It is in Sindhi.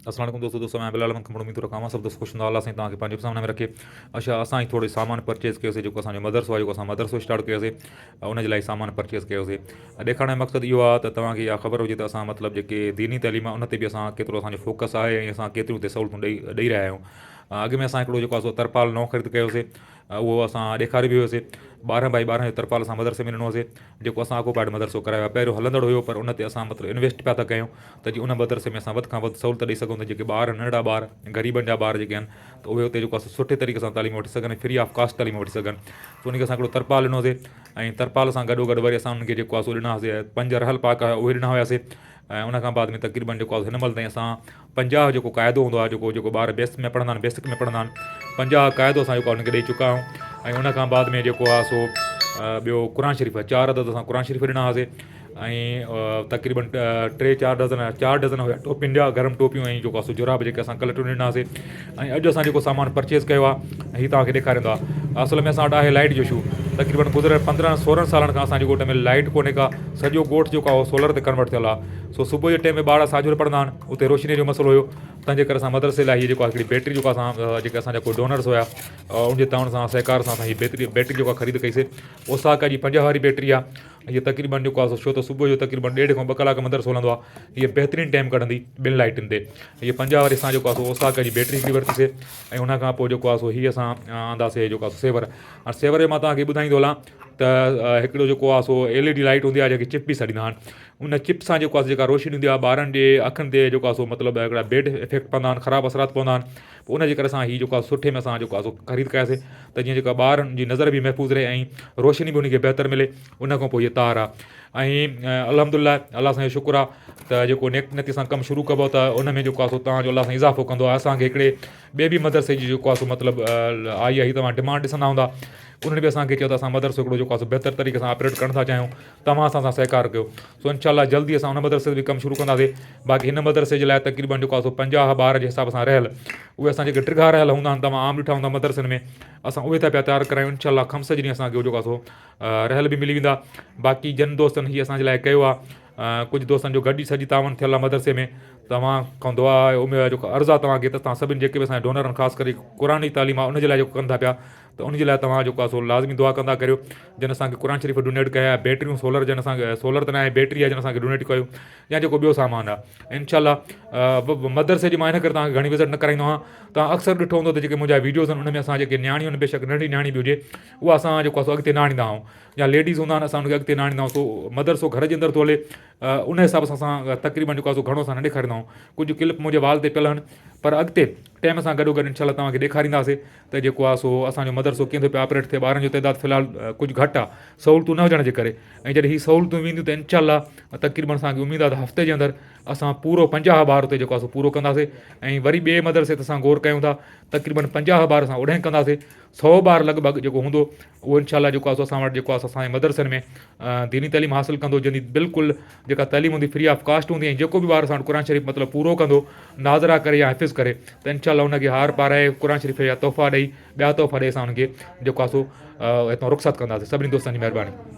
اسلام عليڪم دوستو دوستو مان بلال احمد کنڀڙ اميد ٿو رکان اوهان سڀ دوست خوش هوندا الله سائين توهان کي پنهنجي سامهون ۾ رکي اڇا اسان هي ٿورو سامان پرچيز ڪيوسي جيڪو اسان جو مدرسو آهي جيڪو اسان مدرسو اسٽارٽ ڪيوسي ان جي لاء سامان پرچيز ڪيوسي ڏيکارڻ جو مقصد اهو آهي ته توهان کي اها خبر هجي ته اسان مطلب جيڪي ديني تعليم آهي ان تي به اسان ڪيترو اسان جو فوڪس آهي ۽ اسان ڪيتريون اتي سهولتون ڏئي ڏئي رهيا آهيون اڳ ۾ اسان هڪڙو جيڪو آهي سو ترپال نئون خريد ڪيوسي اهو اسان ڏيکاريو به هيوسي 12 بائي 12 جو ترپال اسان مدرسي ۾ ڏنو هوسي جيڪو اسان آڪوپائڊ مدرسو ڪرايو آهي پهريون هلندڙ هيو پر ان تي اسان مطلب انويسٽ پيا ٿا ڪيون ته جي ان مدرسي ۾ اسان وڌ کان وڌ سهولت ڏئي سگهون ته جيڪي ٻار ننڍڙا ٻار غريبن جا ٻار جيڪي آهن ته اهي اتي جيڪو آهي سٺي طريقي سان تعليم وٺي سگهن ۽ فري آف ڪاسٽ تعليم وٺي سگهن ته ان کي اسان هڪڙو ترپال ڏنوسي ۽ ترپال سان گڏو گڏ وري اسان انهن کي جيڪو آهي سو ڏنا هئاسي پنج رحل پاڪ هيا اهي ڏنا هياسي ۽ ان کان بعد ۾ تقريبن جيڪو آهي هن مهل تائين اسان 50 جيڪو قاعدو هوندو آهي جيڪو جيڪو ٻار بيس ۾ پڙهندا آهن بيسڪ ۾ پڙهندا آهن 50 قاعدو اسان جيڪو انهن کي ڏئي چڪا آهيون ۽ ان کان بعد ۾ جيڪو آهي سو ٻيو قرآن شريف چار عدد اسان قرآن شريف ڏنا هئاسي ۽ تقريبن ٽي چار ڊزن چار ڊزن هيا ٽوپين جا گرم ٽوپيون ۽ جيڪو آهي سو جوراب جيڪي اسان ڪلهه ٽيون ڏنا هئاسي ۽ اڄ اسان جيڪو سامان پرچيز ڪيو آهي هي توهان کي ڏيکاريون ٿا اصل ۾ اسان وٽ آهي لائٽ جو اشو تقريبن گذريل 15 16 سالن کان اسان جي ڳوٺ ۾ لائٽ ڪونهي ڪا سڄو ڳوٺ جيڪو آهي سولر تي ڪنورٽ ٿيل آهي سو صبح جي ٽيم ۾ ٻار ساجهر پڙهندا آهن اتي روشني جو مسئلو هيو تنهن جي ڪري اسان مدرسي لاء هي جيڪو آهي هڪڙي بيٽري جيڪو اسان جيڪي اسان جا ڪو ڊونرس هيا ان جي تعاون سان سهڪار سان اسان هي بيٽري بيٽري جيڪو خريد ڪئي سي اوساڪا جي 50 واري بيٽري آهي هيء تقريبن جيڪو آهي سو ڇو ته صبح جو تقريبن ڏيڍ کان ٻه ڪلاڪ مدرسو هلندو آهي. هيء بهترين ٽائيم ڪڍندي ٻن لائيٽن تي. هيء 50 واري اسان جيڪو آهي سو اوساڪا جي بيٽري هڪڙي ورتي سي ۽ ان کان پوء جيڪو آهي سو هيء اسان آنداسي جيڪو آهي سو سيور. هاڻ سيور جو مان توهان کي ٻڌائيندو هلان ته هڪڙو جيڪو آهي سو ايل اي ڊي لائيٽ هوندي آهي جنهن کي چپ به سڏيندا آهن. ان چپ سان جيڪو آهي سو جيڪا روشني هوندي آهي ٻارن جي اکين تي جيڪو آهي سو مطلب هڪڙا بيڊ افيڪٽ پوندا آهن خراب اثرات پوندا آهن. پوء ان جي ڪري اسان هي جيڪو آهي سٺي ۾ اسان جيڪو آهي سو خريد ڪياسي ته جيئن جيڪا ٻارن جي نظر به محفوظ رهي ۽ روشني به ان کي بهتر ملي ان کان پوء هي تار آهي ۽ الحمد لله الله سائين جو شڪر آهي ته جيڪو نيڪ نيتي سان ڪم شروع ڪبو ته ان ۾ جيڪو آهي سو توهان جو الله سائين اضافو ڪندو آهي اسان کي هڪڙي ٻئي به مدرسي جي جيڪو آهي سو مطلب آئي آهي توهان ڊمانڊ ڏسندا هوندا انهن به اسان کي چيو ته اسان مدرسو هڪڙو جيڪو آهي سو بهتر طريقي سان آپريٽ ڪرڻ ٿا چاهيون توهان اسان سان سهڪار ڪيو سو انشاء الله جلدي اسان ان مدرسي تي به ڪم شروع ڪنداسين باقي هن مدرسي جي لاء تقريبن جيڪو آهي سو 50 ٻار جي حساب سان رهيل اهي اسان جيڪي ڊگها رهيل هوندا آهن توهان عام ڏٺا هوندا مدرسن ۾ اسان اهي ٿا پيا تيار ڪرايون انشاء الله خمس جي ڏينهن اسان کي جيڪو آهي سو رهيل به ملي ويندا باقي جن دوستن هي اسان جي لاء ڪيو آهي ڪجهه دوستن جو گڏ سڄي تعاون ٿيل آهي مدرسي ۾ توهان کان دعا آهي اميد آهي جيڪو عرض آهي توهان کي ته توهان سڀني جيڪي به اسان جا ڊونر آهن خاص ڪري قرآن جي تعليم آهي ان جي لاء جيڪو ڪن ٿا پيا ته ان جي لاء توهان جيڪو آهي سو لازمي دعا ڪندا ڪريو جن اسان کي قرآن شريف ڊونيٽ ڪيا بيٽريون سولر جن اسان کي سولر ته ناهي بيٽري آهي جن اسان کي ڊونيٽ ڪيو يا جيڪو ٻيو سامان آهي انشاء الله مدرسي جي مان ان ڪري توهان کي گهڻي وزٽ نه ڪرائيندو آهيان توهان اڪثر ڏٺو هوندو ته جيڪي منهنجا ويڊيوز آهن ان ۾ اسان جيڪي نياڻيون آهن بيشڪ ننڍي نياڻي به هجي اها اسان جيڪو آهي سو اڳتي نه آڻيندا آهيون يا ليڊيز هوندا آهن اسان ان کي اڳتي نه آڻيندا آهيون سو مدرسو گهر جي اندر ٿو هلي ان حساب سان اسان تقريبن جيڪو آهي سو گهڻو اسان نه ڏيکاريندا آهيون ڪجهه ڪلپ منهنجي وال تي پيل آهن پر اڳتي ٽائيم سان گڏو گڏ انشاء الله توهان کي ڏيکارينداسي ته جيڪو آهي سو اسان جو مدرسو ڪيئن ٿو پيو آپريٽ ٿئي ٻارن جو تعداد في الحال ڪجهه گهٽ آهي سهولتون نه هجڻ جي ڪري ۽ جڏهن هي سهولتون وينديون ته انشاء الله تقريبن اسان کي اميد آهي ته هفتي جي اندر اسان پورو 50 ٻار اتي جيڪو آهي سو پورو ڪنداسي ۽ وري ٻئي مدرسي تي اسان غور ڪيون ٿا تقريبن 50 ٻار اسان اوڏانهن ڪنداسي سو ٻار لڳ ڀڳ جيڪو هوندو اهو انشاء الله جيڪو آهي سو اسان وٽ جيڪو آهي سو اسان جي مدرسن ۾ ديني تعليم حاصل ڪندو جنهن جي بلڪل جيڪا تعليم هوندي فري آف ڪاسٽ هوندي ۽ جيڪو به ٻار اسان وٽ قرآن شريف مطلب پورو ڪندو ناظره ڪري يا حفظ ڪري ته انشاء الله ان کي هار پارائي قرآن شريف جا تحفا ڏئي ٻيا تحفا ڏئي اسان ان کي جيڪو آهي سو هتان رخصت ڪنداسين سڀني دوستن جي مهرباني.